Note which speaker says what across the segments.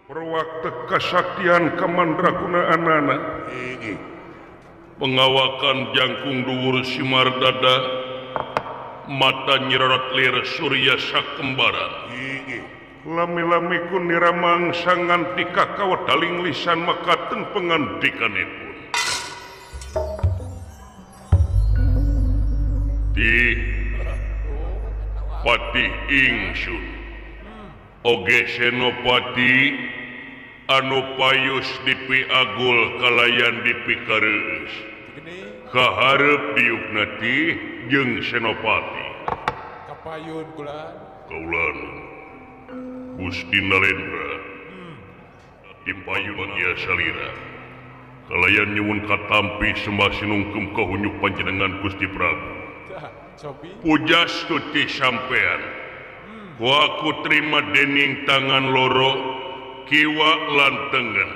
Speaker 1: Perwakte kasaktian kamandragunaanana pengawakan jangkung dhuwur simar dada mata nyerorot lir surya sakembaran lami-lami ku niramangsa nganti kakawedaling lisan makaten pengandikanipun di Patih ingsun oge Senopati anu payus dipiagul kalayan dipikareus kaharep diukna tih jeung Senopati
Speaker 2: kapayun kula
Speaker 1: kaulan Gusti Nalendra dipayun ieu salira kalayan nyuwun katampi sembah sinungkem kahunyuk panjenengan Gusti Prabu pujastuti sampean ku aku terima dening tangan loro kiwa lan tengen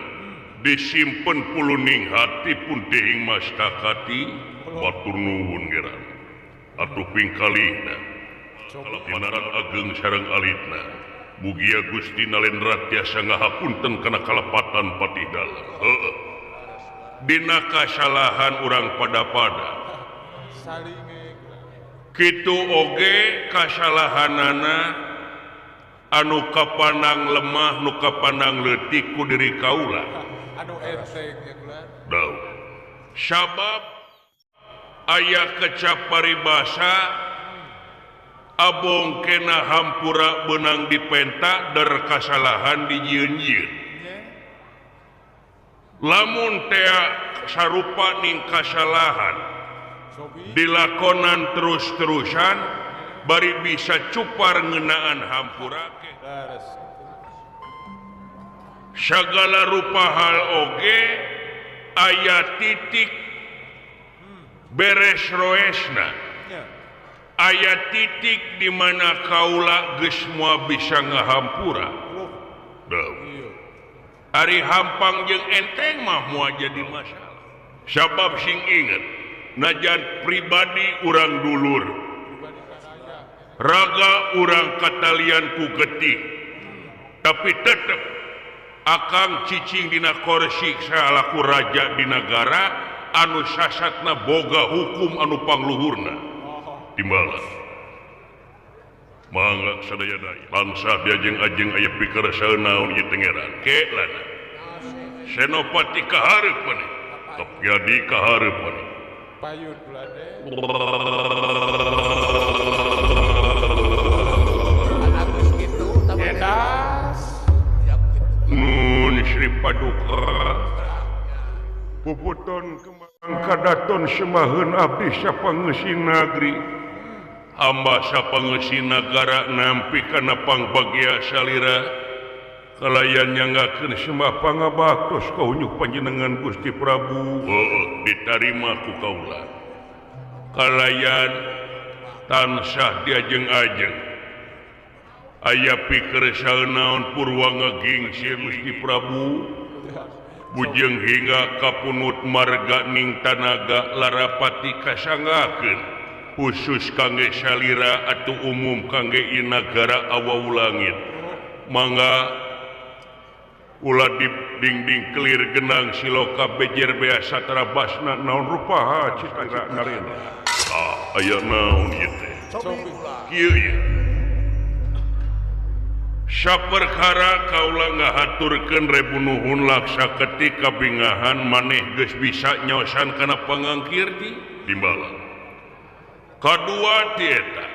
Speaker 1: disimpen puluning hati pun dehing mastakati batur nuwun geran atuh pingkalihna pinaran ageng sareng alitna mugia Gusti Nalendra tiasa ngahapunten kana kalepatan patih dalem heueuh dina kasalahan urang pada-pada kitu oge kasalahanana anu kapanang lemah nu kapanang leutik ku diri kaula
Speaker 2: anu enteng ya kula
Speaker 1: daun sabab aya kecap paribasa abong kena hampura beunang dipenta der kasalahan dijieun-jieun lamun tea sarupa ning kasalahan dilakonan terus-terusan bari bisa cupar ngeunaan hampura sagala rupa hal oge aya titik beres roesna aya titik di mana kaula geus moal bisa ngahampura ari hampang jeung enteng mah moal jadi masalah sabab sing inget najan pribadi urang dulur raga urang katalian ku getih tapi tetep akang cicing dina korsi salaku raja di nagara anu sasatna boga hukum anu pangluhurna timbalan mangga sadaya daya bangsa diajeng-ajeng aya pikeresaeun naon ieu tengeran ke lana Senopati kahareup maneh Kapyadi kahareup maneh
Speaker 2: payun kula de
Speaker 1: Nun Sri Paduka puputon kembang kadaton semaheun abdi sapangeusi nagri hamba sapangeusi nagara nampi kana pangbagia salira kalayan nyanggakeun sembah pangabaktos kahunyuk panjenengan Gusti Prabu ditarima ku kaula kalayan tansah diajeng-ajeng aya pikeresaeun naon purwa ngagingsir Gusti Prabu bujeng hingga kapunut marga ning tanaga larapati kasanggakeun khusus kangge salira atau umum kangge ieu nagara awau langit mangga ulah di dingding kelir genang siloka bejer bea satara basna naon rupaha cita ngarena ah aya naon ieu teh kieu ieu saperkara kaula ngahaturkeun rebu nuhun laksa ketika bingahan maneh geus bisa nyaosan kana pangangkir di timbalan kadua ti eta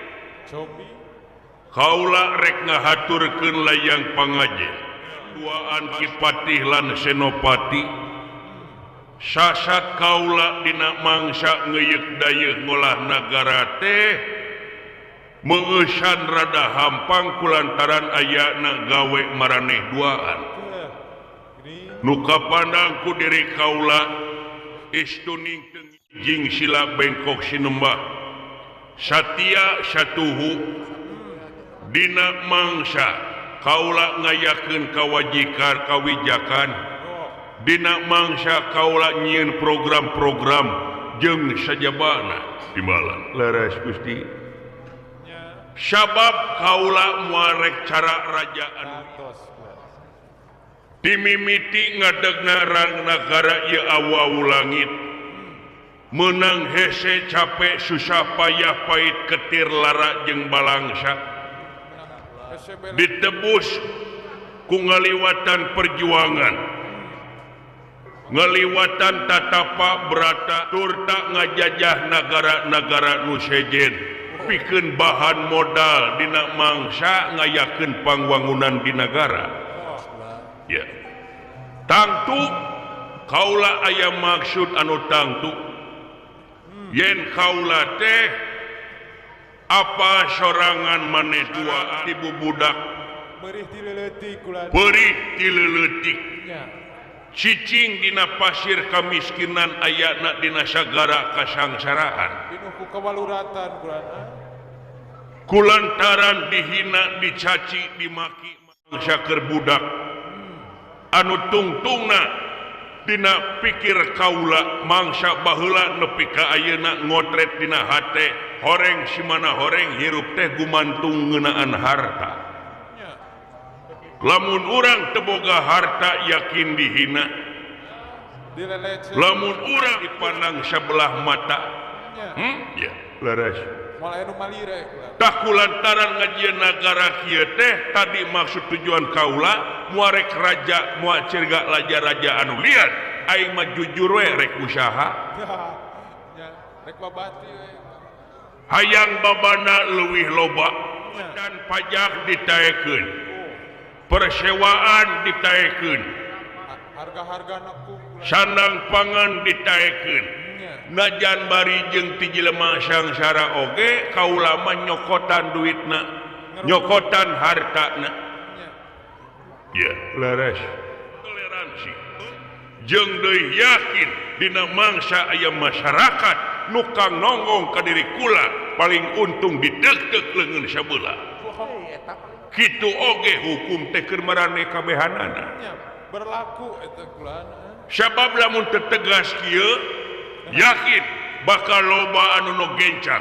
Speaker 1: kaula rek ngahaturkeun layang pangajen duaan Ki Patih lan Senopati sasat kaula dina mangsa ngeuyeuk dayeuh ngolah nagara teh meueusan rada hampang kulantaran ayana gawe maraneh duaan nu kapandang ku diri kaula istuning jing sila bengkok sinembah satia satuhu dina mangsa kaula ngayakeun kawajikan kawijakan dina mangsa kaula nyieun program-program jeung sajabana timbalan leres Gusti sabab kaula moal rek cara raja anu Dimimiti ngadegna rang nagara ieu awu-awu langit. Menang hese capek susah payah pahit ketir lara jeung balangsa. Ditebus ku ngaliwatan perjuangan. Ngaliwatan tatapa berata turta ngajajah nagara-nagara nu sejen. Pikeun bahan modal dina mangsa ngayakeun pangwangunan di nagara. Ya. Tangtu kaula aya maksud anu tangtu. Yen kaula teh apa sorangan maneh dua ibu budak
Speaker 2: perih ti leutik
Speaker 1: perih ti leutik cicing dina pasir kamiskinan ayana dina sagara kasangsaraan
Speaker 2: pinuh ku kawaluratan kulana
Speaker 1: kulantaran dihina dicaci dimaki mangsa keur budak anu tungtungna dina pikir kaula mangsa baheula nepi ka ayeuna ngotret dina hate horeng simana horeng hirup teh gumantung ngeunaan harta. Lamun urang teu boga harta yakin dihina, lamun urang dipandang sebelah mata. Ya leres. Tah kulantaran ngajieun nagara kieu teh tadi maksud tujuan kaula moal rek raja moal cirga raja-raja anu lian aing mah jujur we rek usaha
Speaker 2: rek babati we
Speaker 1: hayang babana leuwih loba dan pajak ditaekeun persewaan ditaekeun
Speaker 2: harga-harga
Speaker 1: sandang pangan ditaekeun najan bari jeung ti jelema sangsara oge kaula mah nyokotan duitna nyokotan hartana ya leres toleransi jeung deui yakin dina mangsa aya masyarakat nu kang nonggong ka diri kula paling untung didegdeg leungeun sabelah kitu oge hukum teh keur marane kabehanana
Speaker 2: berlaku eta kulana
Speaker 1: sabab lamun teu tegas kieu yakin bakal loba anu nu gencang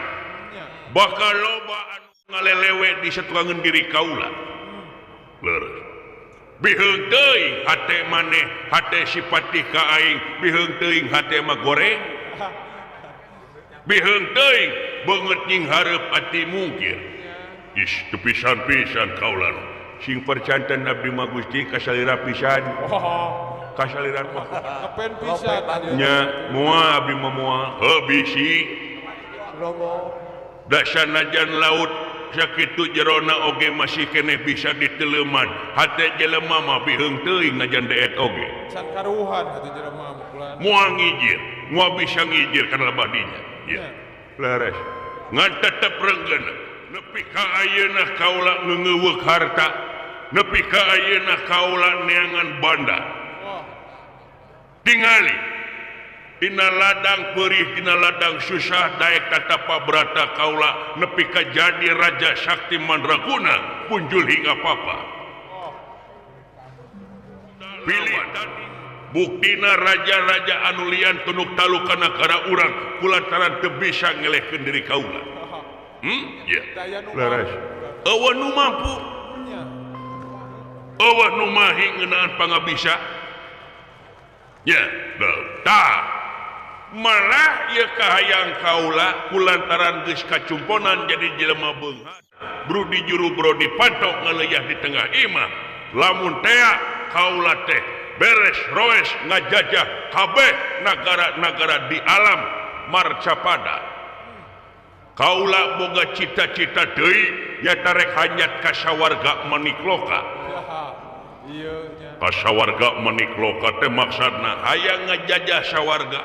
Speaker 1: bakal loba anu ngalelewe di satuangeun diri kaula leres biheung teuing hate maneh hate sipati ka aing biheung teuing hate mah goreng biheung teuing beungeut nying hareup ati mungkir is teu pisan-pisan kaula sing percanten abdi mah Gusti kasalira pisan kasaliran mah
Speaker 2: ngepen pisan
Speaker 1: nya moal abdi mah moal heuh bisi da sanajan laut sakitu jerona oge masih keneh bisa diteleuman hate jelema mah biheung teuing najan deet oge
Speaker 2: can karuhan hate jelema mah kula
Speaker 1: moal ngijir moal bisa ngijir kana lebah dinya ya leres ngan tetep reunggeun nepi ka ayeuna kaula ngeungeuweuk harta nepi ka ayeuna kaula neangan banda tingali dina ladang perih dina ladang susah daek tatapa brata kaula nepi ka jadi raja sakti mandraguna punjul hingga papa pilih buktina raja-raja anu lian tunuk talu kana nagara urang kulantaran teu bisa ngelehkeun diri kaula ya leres eueuh nu mampu eueuh nu mahi ngeunaan pangabisa ya tah malah ieu kahayang kaula kulantaran geus kacumponan jadi jelema beunghar brudi juru brodi pantok ngaleuah di tengah imah lamun tea kaula teh beres roes ngajajah kabeh nagara-nagara di alam marcapada kaula boga cita-cita deui nyaeta rek hanyat ka sawarga manikloka kasawarga manikloka teh maksudna hayang ngajajah sawarga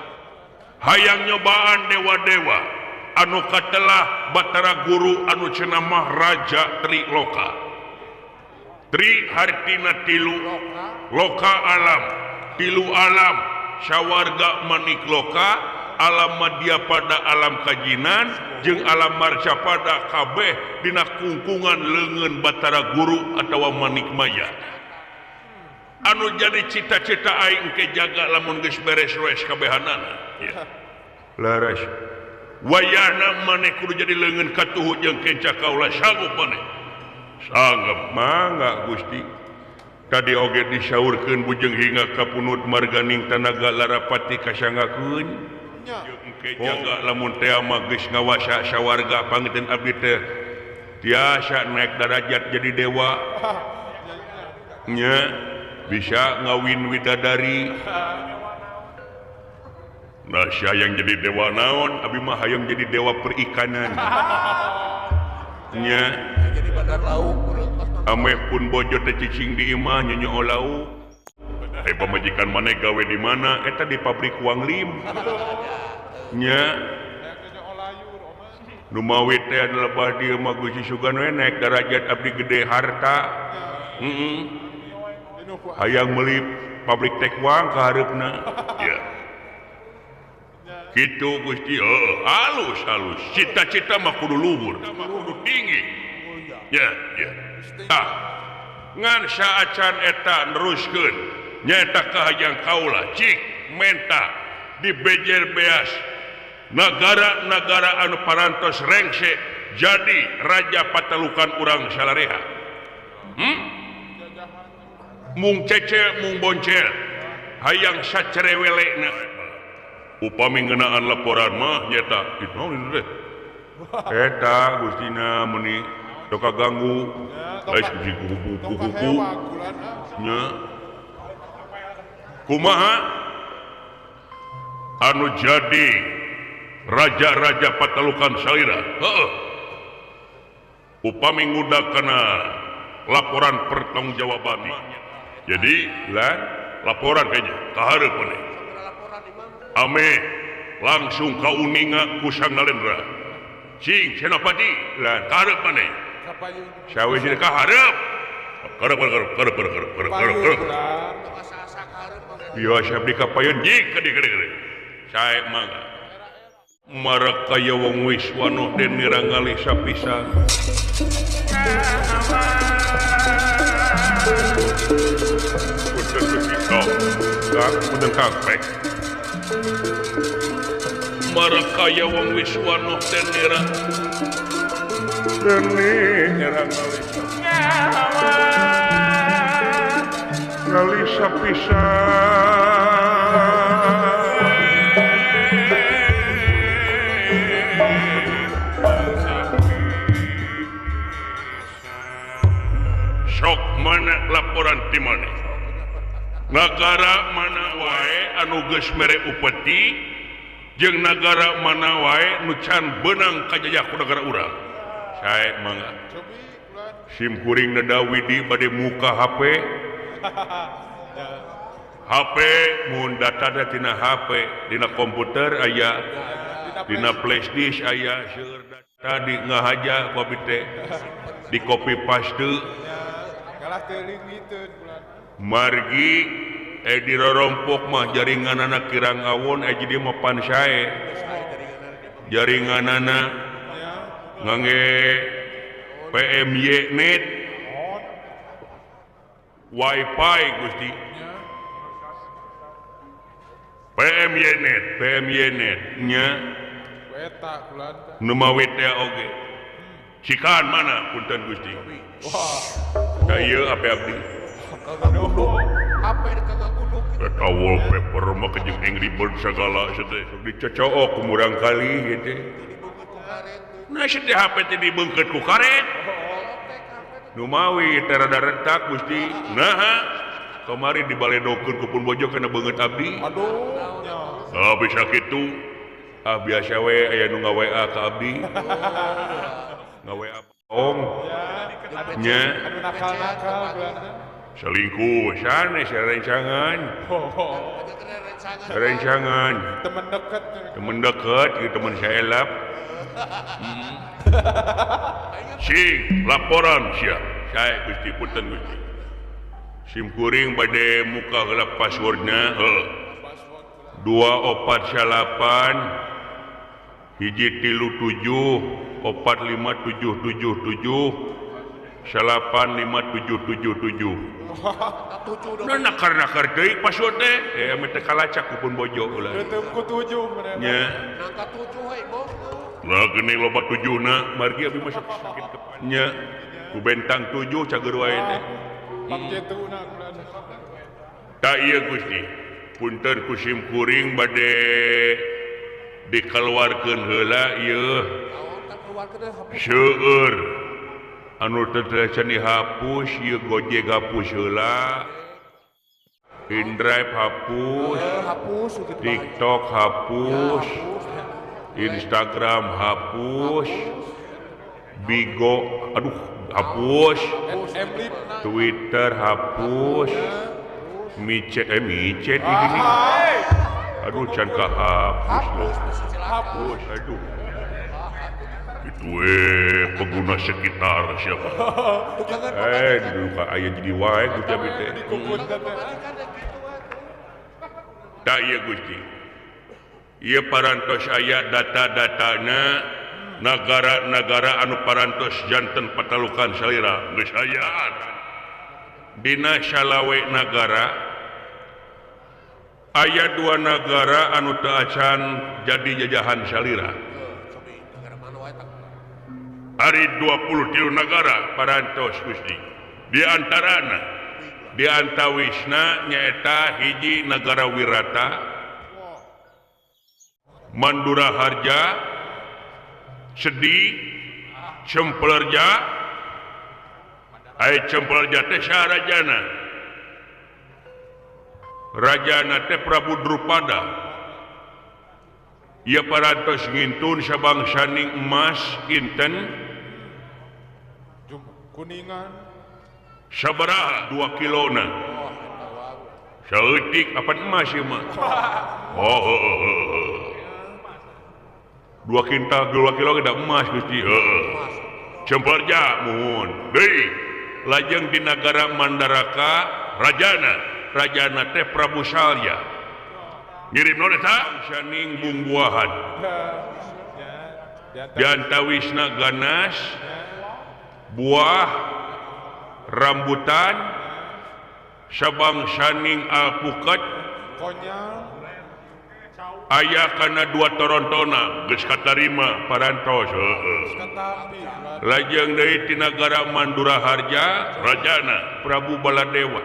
Speaker 1: hayang nyobaan dewa-dewa anu katelah Batara Guru anu cenah Raja Triloka Tri hartina tilu loka alam tilu alam sawarga manikloka alam madya pada alam kajinan jeung alam marcapada kabeh dina kungkungan leungeun Batara Guru atawa Manikmaya anu jadi cita-cita aing ke jaga lamun geus beres roes kabehanana ya leres wayahna maneh kudu jadi leungeun katuhu jeung kenca kaula sanggup maneh sanggup mangga Gusti Tadi oge disaurkeun bujeng hingga kapunut marganing tanaga larapati kasanggakeun. Engke jaga lamun teh mah geus ngawasa sawarga panginten abdi teh tiasa naik darajat jadi dewa. Nya bisa ngawin widadari. Nah sia yang jadi dewa naon abi mah hayang jadi dewa perikanan. Nya
Speaker 3: jadi bandar lauk.
Speaker 1: Ameh pun bojo teh cicing di imah nyonyo lauk. Eh pamajikan maneh gawe di mana? Eta di pabrik Wang Lim. Nya nu mawi teh lebah dieu mah Gusti Sugan we naik darajat abdi gede harta. Heeh. Hayang meuli pabrik tekwang ka hareupna. Ya. Kitu Gusti, heuh, halus halus. Cita-cita mah kudu luhur, kudu tinggi. Ya, ya. Tah, ngan saacan eta neruskeun nyaeta kahayang kaula cik menta di bejer beas nagara-nagara anu parantos rengse jadi raja patalukan urang salareha. Mung cece mung boncel hayang sacerewelena. Upami ngeunaan laporan mah nyata itu naon teh eta Gustina meuni doka ganggu geus kuku nya kumaha anu jadi raja-raja patalukan salira heuh upami ngudak kana laporan pertanggungjawaban jadi lah laporan kayaknya kahareup maneh ame langsung kauninga ku Sang Nalendra cing Senopati lah kahareup maneh sawe sih kahareup karep karep karep karep karep karep ieu abdi kapayun jik ka dieu sae mangga marak kaya wong wiswano den nirangali sapisan. Punten Gusti Kang, punten Kang Pek. Marak kaya wong wiswano den nirangali sapisan. Sok mana laporan ti maneh? Nagara mana wae anu geus mere upeti jeung nagara mana wae nu can beunang kajajah ku nagara urang. Sae mangga. Sim kuring nada widi bade muka HP. HP mun data tina HP, dina komputer aya, dina flash disk aya, seueur data di ngahaja ku abdi teh di copy paste. Margi dirorompok mah jaringanana kirang awon jadi mah pan sae. Jaringanana ngangge PMY net Wi-Fi Gusti. PMY net, PMY net nya. Nu mawi teh oge. Cikan mana punten Gusti. Wah. Ieu ape abdi? Eta wallpaper mah jeung Angry Bird sagala teh dicocook ku murang kali ieu teh. Nah sedih HP teh dibeungkeut ku karet. Nu mawi teh rada retak Gusti. Naha kamari dibaledokeun ku pun bojo kana beungeut abdi.
Speaker 2: Aduh.
Speaker 1: Ah bisa kitu. Ah biasa we aya nu nga-WA ka abdi. Nga-WA bohong. Nya.
Speaker 2: Anu nakal-nakal
Speaker 1: selingkuh sanes rencangan. Rencangan.
Speaker 2: Temen deket.
Speaker 1: Temen deket, ieu temen saelap. Sing laporan sia. Sae Gusti punten Gusti. Sim kuring bade muka heula passwordna heuh. 248 1 3 7 4 5 7 7 7 8 5 7 7 7. Nah nakar-nakar deui password teh. Ame teh kalacak ku pun bojo ulah.
Speaker 2: Teu ku 7 meureun.
Speaker 1: Nya.
Speaker 3: Nangka 7 we boh.
Speaker 1: Lah geuning loba 7na margi abdi mah sakit kepala. Nya. Ku bentang 7 cager wae teh.
Speaker 2: Pak jetuna.
Speaker 1: Tak ieu Gusti punten ku simkuring bade dikeluarkeun heula ieu seueur anu teu can dihapus ieu Gojek hapus heula, InDrive hapus, TikTok hapus, Instagram hapus, Bigo aduh hapus, Twitter hapus, micet micet ini aduh can kahapus hapus aduh itu pengguna sekitar siapa dulu aya jadi wae Gusti abi teh tak ieu Gusti ieu parantos aya data-datana nagara-nagara anu parantos janten patalukan salira geus ayaan dina salawe nagara aya dua nagara anu teu acan jadi jajahan salira. Ari 23 nagara parantos Gusti di antarana di antawisna nyaeta hiji nagara Wirata, Mandura Harja, Sedih, Cemplerja. Ai Cemplerja teh saha rajana? Rajana teh Prabu Drupada. Ieu parantos ngintun sabangsaning emas kinten
Speaker 2: kuningan
Speaker 1: sabaraha 2 kilona. Saeutik apan emas ieu mah. Oh, 2 kintal 2 kilo ge da emas Gusti. Heeh. Cemplerja muhun. Deui lajeng di nagara Mandaraka rajana, rajana teh Prabu Salya. Ngirim naon eta? Saning bungbuahan. Di antawisna ganas, buah, rambutan, sabangsaning alpukat, aya kana 2 torontona geus katarima parantos. Heeh. Lajeng deui ti nagara Mandura Harja rajana Prabu Baladewa.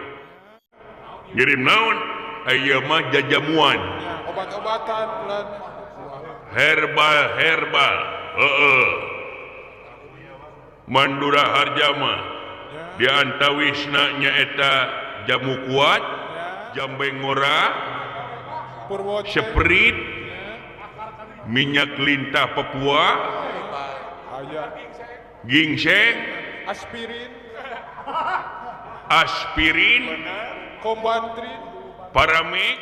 Speaker 1: Ngirim naon? Ieu mah jajamuan,
Speaker 2: obat-obatan,
Speaker 1: herbal herbal. Heeh. Mandura Harja mah di antawisna nyaeta jamu kuat, jambe ngora, seprit, minyak lintah Papua, gingseng,
Speaker 2: aspirin,
Speaker 1: aspirin,
Speaker 2: kombantrin,
Speaker 1: paramik,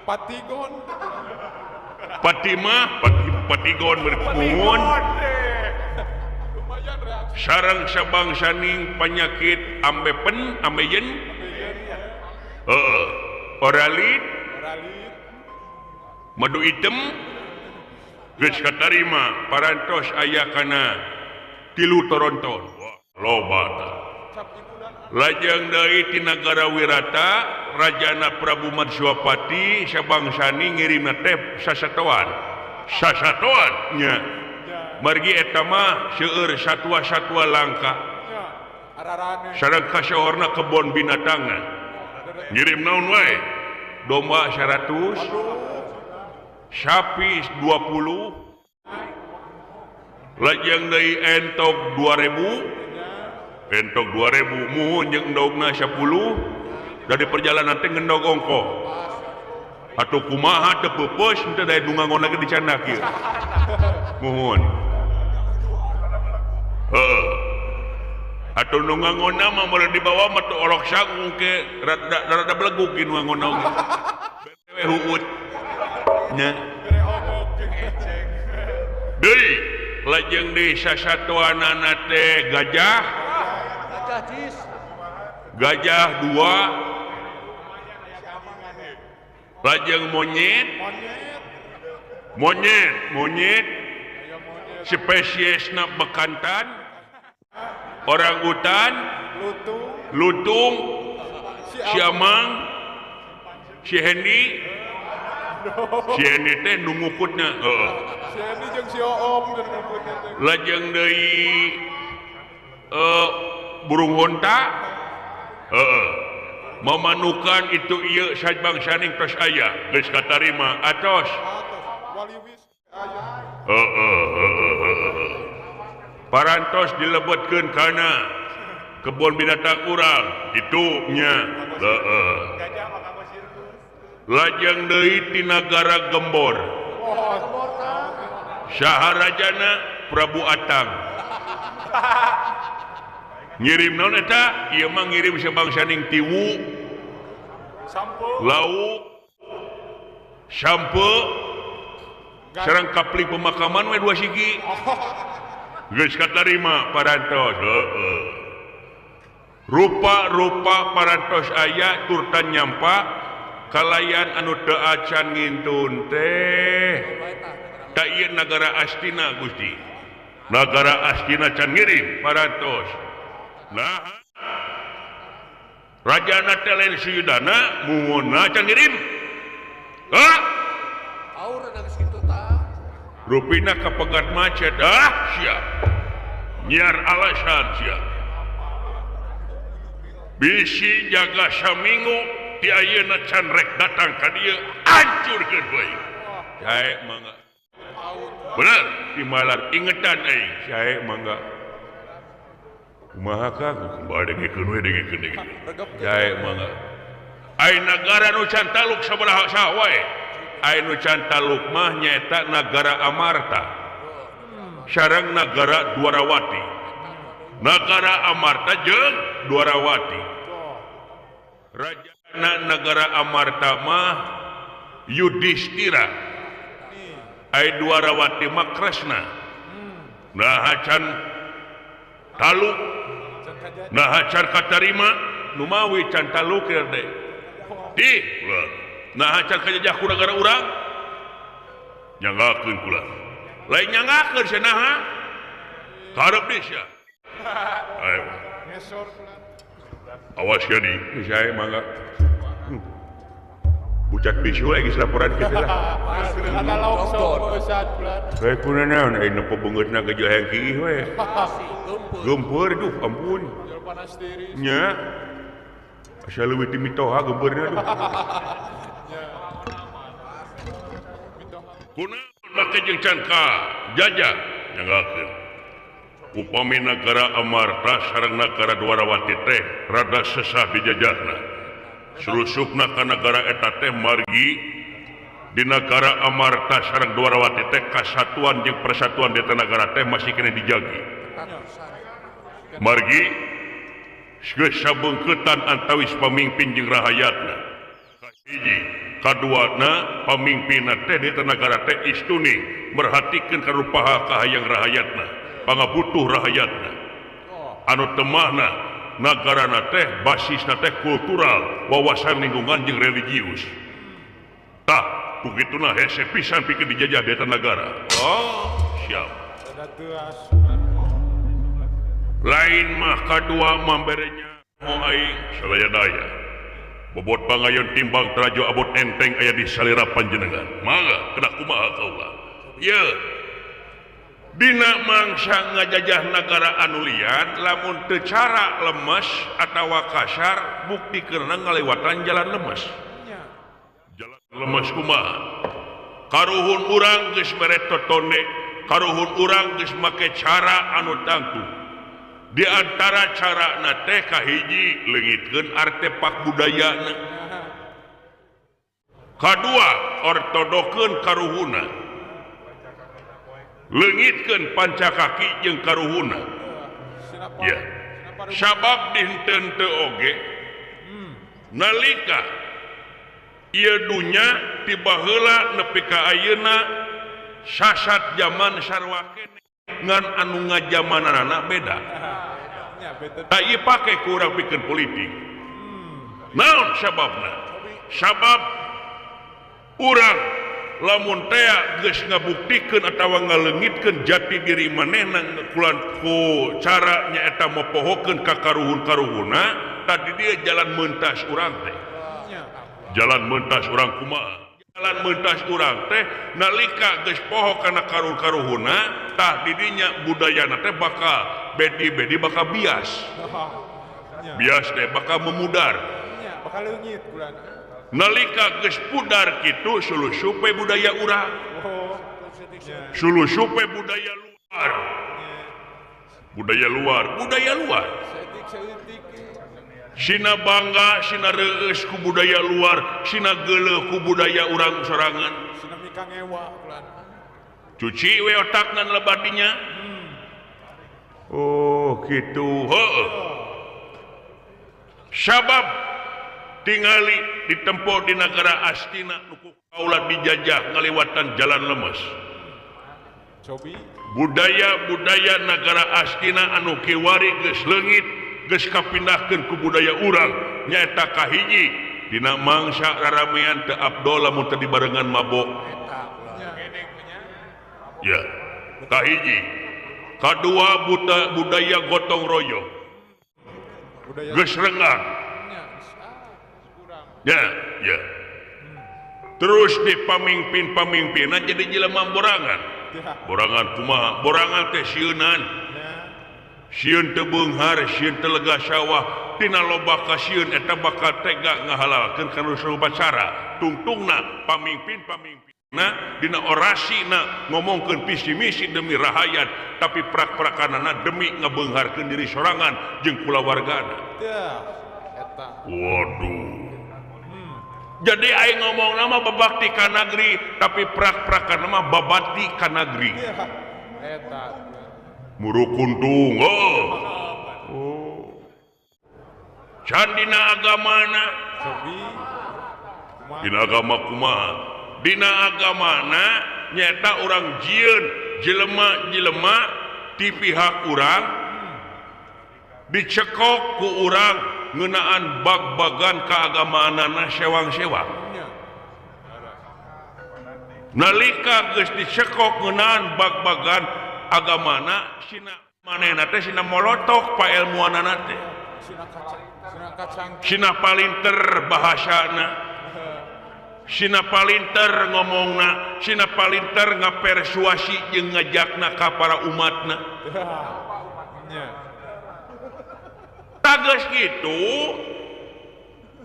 Speaker 2: patigon,
Speaker 1: patimah, patigon berpungun, sarang sabangsaning penyakit ambepen, ambeien, oralit, madu hitam, geus katarima parantos aya kana 3 toronton. Loba tah. Lajeng deui ti nagara Wirata rajana Prabu Matswapati sabangsani ngirimna teh sasatoan. Sasatoan nya. Margi eta mah seueur satwa-satwa langka. Sareng kasohorna kebon binatangna. Ngirim naon wae? Domba 100, sapi 20, lajeng deui entok 2000, entok 2000 muhun jeung endogna 10 dari perjalanan teh ngendog ongkoh. Atuh kumaha teu peupeus teu daya nu ngangon lagi dicandak ieu. Muhun. Heeh. Atuh nu ngangonna mah moal dibawa mah teu orok sagung ke rada beleguk ieu nu ngangonna oge. Bewe huut. Nya. Deui lajeng deui sasatoanana teh gajah. Gajah 2, lajeng monyet, monyet, monyet, spesiesna bekantan, orang utan, lutung, siamang, si Hendi, si Hendi teh nu ngukutna. Heeh.
Speaker 2: Si Hendi jeung si Oom nu ngukutna teh.
Speaker 1: Lajeng deui burung honta. Heeh. Memanukan itu ieu sabangsaning tos aya geus katarima atos. Heeh. Parantos dilebetkeun kana kebun binatang urang kitu nya. Heeh. Lajeng deui ti nagara Gembor. Saha rajana Prabu Atang. Ngirim naon eta? Ieu mah ngirim sabangsaning tiwu, lauk, sampo, sareng kapling pemakaman we dua sigi. Geus katarima parantos. Heeh. Rupa-rupa parantos aya turta nyampa kalayan anu teu acan ngintun teh. Ta ieu nagara Astina Gusti. Nagara Astina can ngirim parantos. Nah, Rajana teh lain Suyudana muhunna can ngirim. Hah? Rupina kapegat macet. Ah, siap. Nyiar alasan siap. Bisi jaga saminggu ti ayeuna can rek datang ka dieu hancurkeun bae. Sae mangga. Bener, dimalar ingetan aing. Sae mangga. Kumaha ka kumaha dengekeun we dengekeun dengekeun. Sae mangga. Ai nagara nu can taluk sabaraha saha wae. Ai nu can taluk mah nyaeta nagara Amarta. Sareng nagara Dwarawati. Nagara Amarta jeung Dwarawati. Rajana nagara Amarta mah Yudhistira. Ai Dwarawati mah Kresna. Nah can taluk, nah can katarima, numawi can taluk teh. Di, nah can kajajah ku nagara urang, nyanggakeun kula. Lain nyanggakeun sia naha? Karep deui sia. Ayo. Awas ya di, saya mangga. Bucak bisu lagi laporan kita lah. Kayak kuna naon, ayeuna pebeungeutna ge hayang kiih we. Gempeur duh, ampun. Nya. Asa leuwih ti mitoha gempeurna duh. Kunaon make jeung can ka jajah nyanggakeun. Upami nagara Amarta sareng nagara Dwarawati teh rada sesah dijajahna. Surusupna ka nagara eta teh margi di nagara Amarta sareng Dwarawati teh kasatuan jeung persatuan di nagara teh masih kena dijagi. Margi geus sabeungkeutan antawis pamimpin jeung rahayatna. Kahiji, kaduana pamimpinna teh di nagara teh istuni merhatikeun ka rupaha kahayang rahayatna, pangabutuh rahayatna. Anu temahna nagarana teh basisna teh kultural, wawasan lingkungan jeung religius. Tah, kukituna hese pisan pikeun dijajah di eta nagara. Oh, siap. Lain mah kadua mamberenya mo aing salaya daya. Bobot pangayon timbang terajo abot enteng aya di salira panjenengan. Mangga kena kumaha kaula. Ye. Dina mangsa ngajajah nagara anu lian lamun teu cara lemes atawa kasar bukti karena ngalewatan jalan lemes. Jalan lemes kumaha? Karuhun urang geus mere totone, karuhun urang geus make cara anu tangtu. Di antara carana teh kahiji leungitkeun artefak budayana. Kadua ortodokeun karuhunna. Leungitkeun pancakaki jeung karuhunna. Ya. Sabab dinten teu oge nalika ieu dunya ti baheula nepi ka ayeuna sasat jaman sarua keneh ngan anu ngajamananana beda. Tak ieu pake ku urang pikeun politik. Naon sababna? Sabab urang lamun tea geus ngabuktikeun atawa ngaleungitkeun jati diri manehna kulan ku cara nyaeta mopohokeun ka karuhun-karuhunna, tadi dia jalan mentas urang teh. Jalan mentas urang kumaha? Jalan mentas urang teh nalika geus poho kana karuhun-karuhunna, tah didinya budayana teh bakal bedi-bedi bakal bias. Bias teh bakal memudar.
Speaker 2: Bakal leungit gulana.
Speaker 1: Nalika geus pudar kitu sulusupe budaya urang.
Speaker 2: Oh.
Speaker 1: Sulusupe budaya luar. Budaya luar, budaya luar.
Speaker 2: Saeutik-saeutik.
Speaker 1: Sina bangga, sina reueus ku budaya luar, sina geuleuh ku budaya urang sorangan.
Speaker 2: Sina mikangewa gulana.
Speaker 1: Cuci we otakna lebadinya. Oh gitu. Heeh. Sabab tingali ditempo di negara Astina nu ku kaula dijajah ngaliwatan jalan lemes.
Speaker 2: Cobi.
Speaker 1: Budaya-budaya negara Astina anu kiwari geus leungit geus kapindahkeun ku budaya urang nyaeta kahiji dina mangsa raramean teu abdol lamun teu dibarengan mabok. Ya, kahiji. Kadua budaya gotong royong. Geus renggang. Ya, ya. Terus di pamimpin-pamimpinna jadi jelema borangan. Borangan kumaha? Borangan teh sieunan. Sieun teu beunghar, sieun teu lega sawah, tina loba kasieun eta bakal tega ngahalalkeun kana upacara. Tungtungna pamimpin-pamimpinna dina orasina ngomongkeun visi misi demi rahayat, tapi prak-prakanana demi ngabeungharkeun diri sorangan jeung kulawargana. Waduh. Jadi aing ngomong nama babakti ka nagri, tapi prak-prakan nama babati ka nagri. Murukuntung. Oh. Oh. Can dina agamana. Dina agama kumaha? Dina agamana nyata urang jieun jelema-jelema ti pihak urang dicekok ku urang ngeunaan bag-bagan keagamaanana sewang-sewang. Nalika geus dicekok ngeunaan bag-bagan agamana sina manehna teh sina molotok paelmuanana teh. Sina palinter bahasana, sina palinter ngomongna, sina palinter ngapersuasi jeung ngajakna ka para umatna. Tages gitu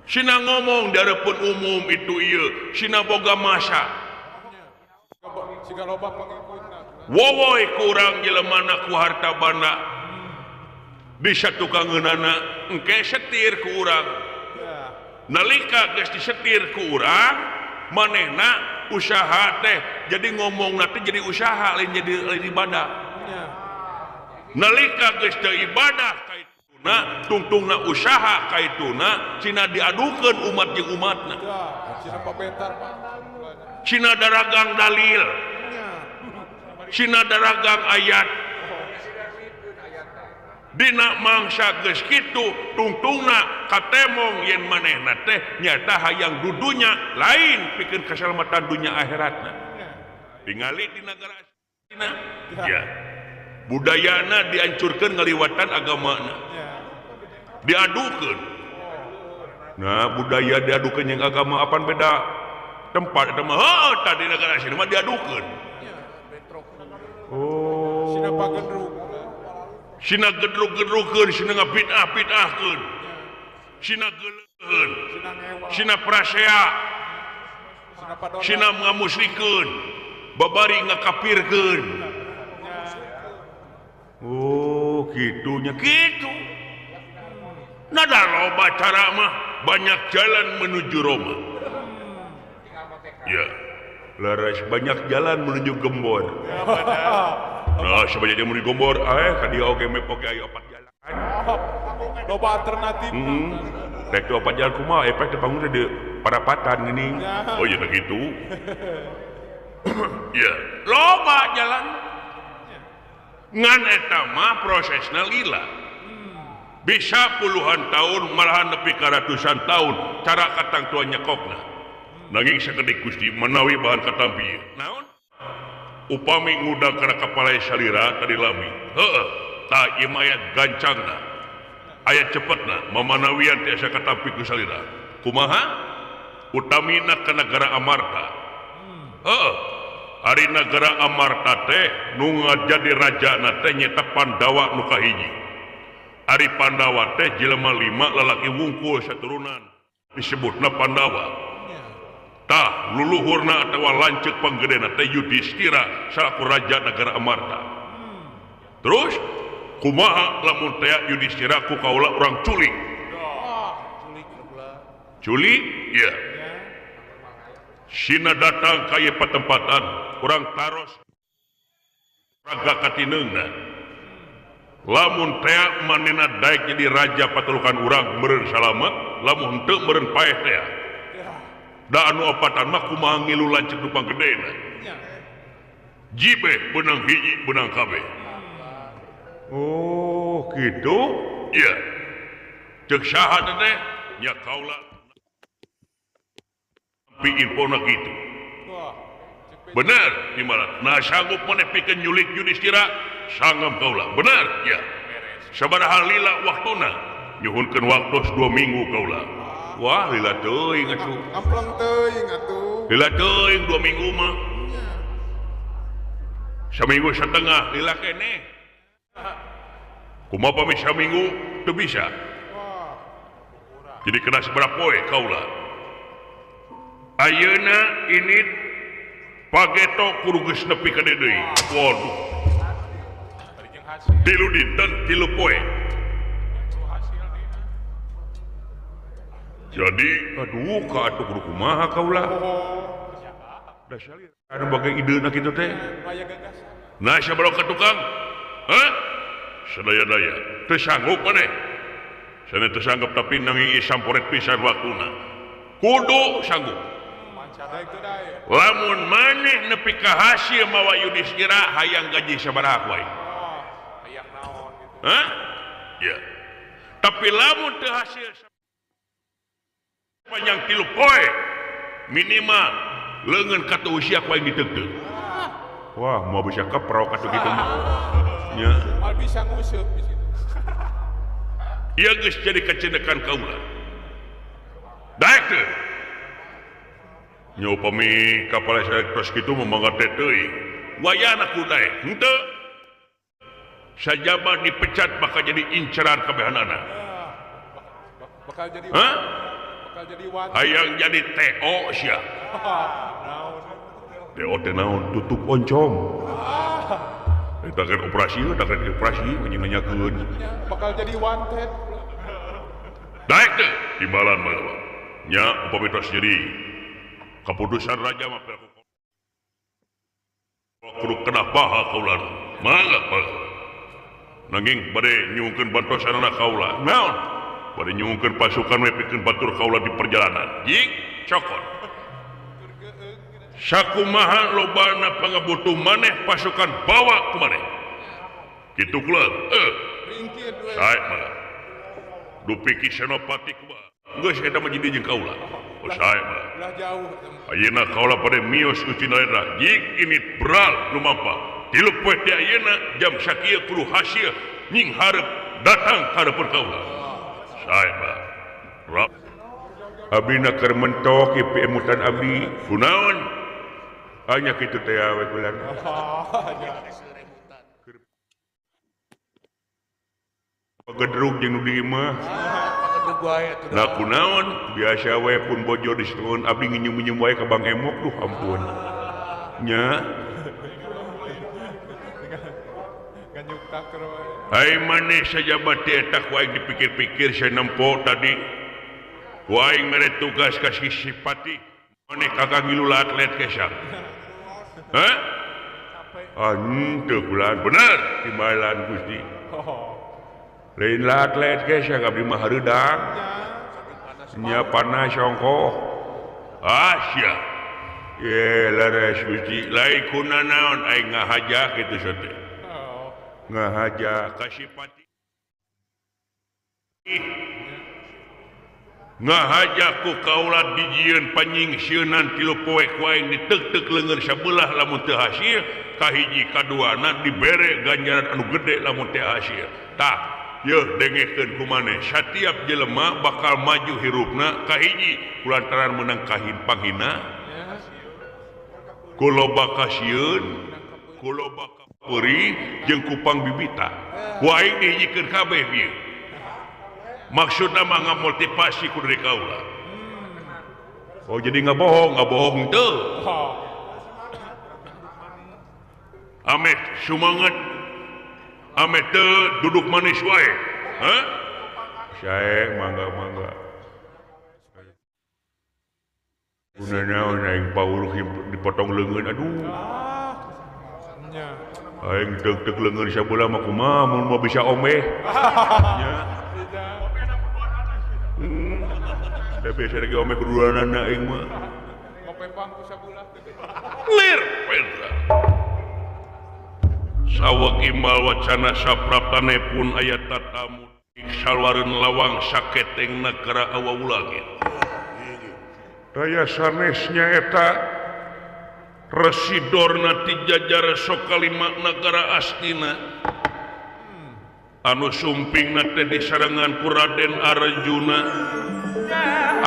Speaker 1: sina ngomong dareupeun umum itu ieu sina boga masa wowoy kurang jelemana ku harta banda bisa tukangeunana engke setir ku urang. Nalika geus disetir ku urang manehna usaha teh jadi ngomongna teh jadi usaha lain jadi lain ibadah. Nalika geus teu ibadah kaituna tungtungna usaha kaituna cina diadukeun umat jeung umatna. Cina daragang dalil, cina daragang ayat. Dina mangsa geus kitu tungtungna katemong yen manehna teh nyata hayang dudunya lain pikeun keselamatan dunya akhiratna. Tingali di nagara Cina ya, budayana dihancurkeun ngaliwatan agamana. Diadukeun. Nah, budaya diadukeun jeung agama apan beda tempat eta mah. Heuh, tadi nagara Cina mah diadukeun. Oh.
Speaker 2: Sina pagendrug.
Speaker 1: Sina gedrug-gedrukeun, sina ngabid'ah-bid'ahkeun. Sina geuleuheun. Sina prasea. Sina ngamusrikeun. Babari ngakapirkeun. Oh, kitunya kitu. Nada loba cara mah, banyak jalan menuju Roma. Ya, laras banyak jalan menuju Gembor. Nah, sebanyak menuju Gembor, ka dieu oge mep oge aya opat jalan.
Speaker 2: Loba alternatif.
Speaker 1: Rek teu opat jalan kumaha, efek dibangun di parapatan gini. Oh iya begitu. Ya, loba jalan. Ngan eta mah prosesna lila. Bisa puluhan tahun malahan nepi ka ratusan tahun cara katangtuan nyekokna. Nanging sakedik Gusti menawi bahan katampi ieu. Naon? Upami ngudang kana kapalai salira tadi lami. Heeh, tah ieu mah aya gancangna. Aya cepetna mamanawian tiasa katampi ku salira. Kumaha? Utamina ka nagara Amarta. Heeh. Ari nagara Amarta teh nu ngajadi rajana teh nyaeta Pandawa nu kahiji. Ari Pandawa teh jelema 5 lalaki wungkul saturunan. Disebutna Pandawa. Tah luluhurna atawa lanceuk panggedena teh Yudhistira salaku raja negara Amarta. Terus kumaha lamun teh Yudhistira ku kaula urang culik. Culik? Iya. Sina datang ka ieu patempatan, urang taros raga katineungna. Lamun teh manehna daek jadi raja patulukan urang meureun salamet, lamun henteu meureun paeh teh. Da anu opatan mah kumaha ngilu lanceuk nu panggedena. Jibe beunang hiji beunang kabeh. Oh, kitu? Iya. Ceuk saha teh? Nya kaula. Pi infona kitu. Bener di mana? Nah sanggup maneh pikeun nyulik Yudhistira? Sanggup kaula. Bener? Ya. Sabaraha lila waktuna? Nyuhunkeun waktu 2 minggu kaula. Wah, lila teuing atuh.
Speaker 2: Ampleng teuing atuh.
Speaker 1: Lila teuing 2 minggu mah. Saminggu setengah lila keneh. Kumaha pami saminggu teu bisa. Jadi kena sabaraha poe kaula. Ayeuna ini pageto kudu geus nepi ka dieu deui. Waduh. Tilu dinten tilu poe. Jadi aduh ka atuh kudu kumaha kaula. Dasar anu bagai ideuna kitu teh. Nah sabaraha ka tukang? Hah? Sadaya-daya. Teu sanggup maneh. Sana teu sanggup tapi nanging samporet pisan waktuna. Kudu sanggup. Lamun maneh nepi ka hasil mawa Yudhistira hayang gaji sabaraha ku aing.
Speaker 2: Hayang naon gitu.
Speaker 1: Hah? Ya. Tapi lamun teu hasil panjang 3 poe minimal leungeun katu usia ku aing diteuteup. Wah, moal bisa keprok atuh kitu mah. Nya.
Speaker 2: Moal bisa nguseup di situ.
Speaker 1: Ieu geus jadi kacendekan kaula. Daek teu? Nya upami kapal tos kitu mah mangga teh teuing. Wayana ku daek henteu. Sajaba dipecat bakal jadi inceran kabehanana.
Speaker 2: Bakal jadi
Speaker 1: Hah?
Speaker 2: Bakal jadi wanti.
Speaker 1: Hayang jadi TO sia. TO teh naon? Tutup oncom. Eta kan operasi, eta kan operasi anjing nanyakeun.
Speaker 2: Bakal jadi wanted.
Speaker 1: Daek teu? Timbalan mah. Nya upami tos jadi keputusan raja mah kudu kena paha kaula. Mangga mangga. Nanging bade nyuhunkeun bantosanana kaula. Naon? Bade nyuhunkeun pasukan we pikeun batur kaula di perjalanan. Jik cokot. Sakumaha lobana pangabutuh maneh pasukan bawa ku maneh. Kitu kula. Sae mangga. Dupi ki Senopati kumaha? Geus eta mah jadi jeung kaula. Oh sae mah.
Speaker 2: Ulah jauh.
Speaker 1: Ayeuna kaula pada mios ku Cinarendra. Jik ini beral lumampah. Tilu poe teh ayeuna jam sakieu kudu hasil nying hareup datang ka hareupeun kaula. Sae mah. Abdi na keur mentok ieu emutan abdi. Kunaon? Hanya kitu teh we kula. Pagedrug jeung nu di imah. Nah kunaon biasa we pun bojo di setengah abdi nginyum-nyium wae ka Bang Emok duh ampun. Nya. Ai maneh sajabat teh eta ku aing dipikir-pikir saya nempo tadi. Ku aing mere tugas ka si Sipati maneh kagak ngilu atlet kesang. Hah? Ah henteu kula bener timbalan Gusti. Lain lah atlet kesang abdi mah hareudang. Nya panas ongkoh. Ah sia. Ye leres Gusti lain kuna naon aing ngahaja kitu teh. Ngahaja ka Sipati. Ngahaja ku kaula dijieun panyingsieunan 3 poe ku aing diteuk-teuk leungeun sabelah lamun teu hasil kahiji kaduana dibere ganjaran anu gede lamun teu hasil. Tah yeuh dengekeun ku maneh satiap jelema bakal maju hirupna kahiji kulantaran meunang kahin panghina ku loba kasieun ku loba kapeurih jeung ku pangbibita ku aing dihijikeun kabeh bieu. Maksudna mah ngamotivasi ku diri kaula. Oh jadi nggak bohong tuh. Ameh semangat, ameh teu duduk manis wae. Hah? Sae mangga mangga. Gunana aing pauluh dipotong leungeun aduh. Aing teuk-teuk leungeun sabeula mah kumaha mun mau bisa omeh. Nya. Tapi saya lagi omeh kuduanana aing mah.
Speaker 2: Ngopepang ku sabeula.
Speaker 1: Lir petra. Saweg imbal wacana sapraptane pun aya tatamu salwareun lawang saketeng nagara awau langit. Daya sanesnya eta Residorna ti jajar Sokalima nagara Astina anu sumpingna teh disarengan ku Raden Arjuna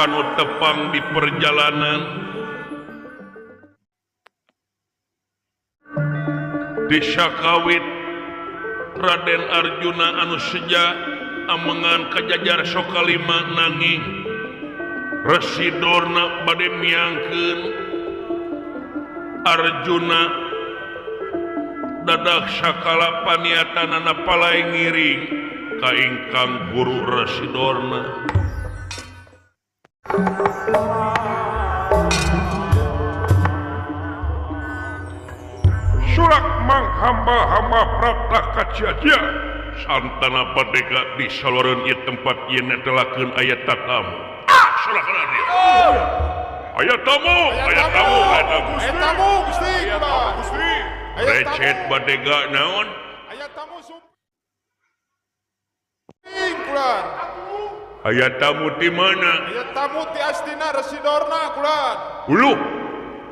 Speaker 1: anu tepang di perjalanan di Sakawit Raden Arjuna anu seja amengan ka jajar Sokalima nanging Residorna bade miangkeun Arjuna dadak sakala paniatanana palai ngiring ka ingkang guru Residorna. Surak mang hamba-hamba prapta kacia-cia santana badega di saluran ieu tempat ieu netelakeun aya tatamu. Ah, surahna dia. Aya tamu, aya tamu, aya tamu.
Speaker 2: Aya tamu Gusti, Gusti.
Speaker 1: Recet badega naon?
Speaker 2: Aya tamu sumping kulan.
Speaker 1: Aya tamu di mana?
Speaker 2: Aya tamu ti Astina Residorna kulan.
Speaker 1: Uluh.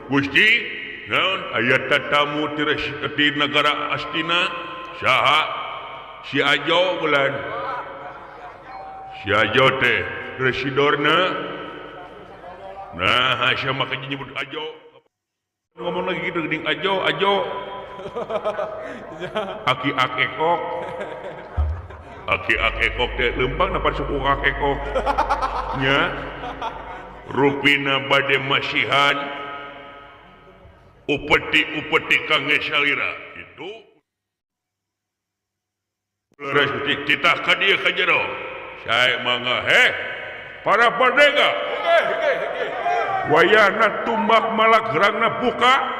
Speaker 1: Gusti, naon? Aya tamu ti negara Astina. Saha? Si Ajo kulan. Si Ajo teh Residorna. Nah, saya makanya nyebut Ajo. Ngomong lagi gitu geuning Ajo, Ajo. Aki akekok. Aki akekok teh leumpang napa suku akekok. Nya. Rupina bade masihan upeti-upeti kangge salira. Itu. Leres titah ka dieu ka jero. Sae mangga heh. Para pendega. Wayahna tumbak malak gerangna buka.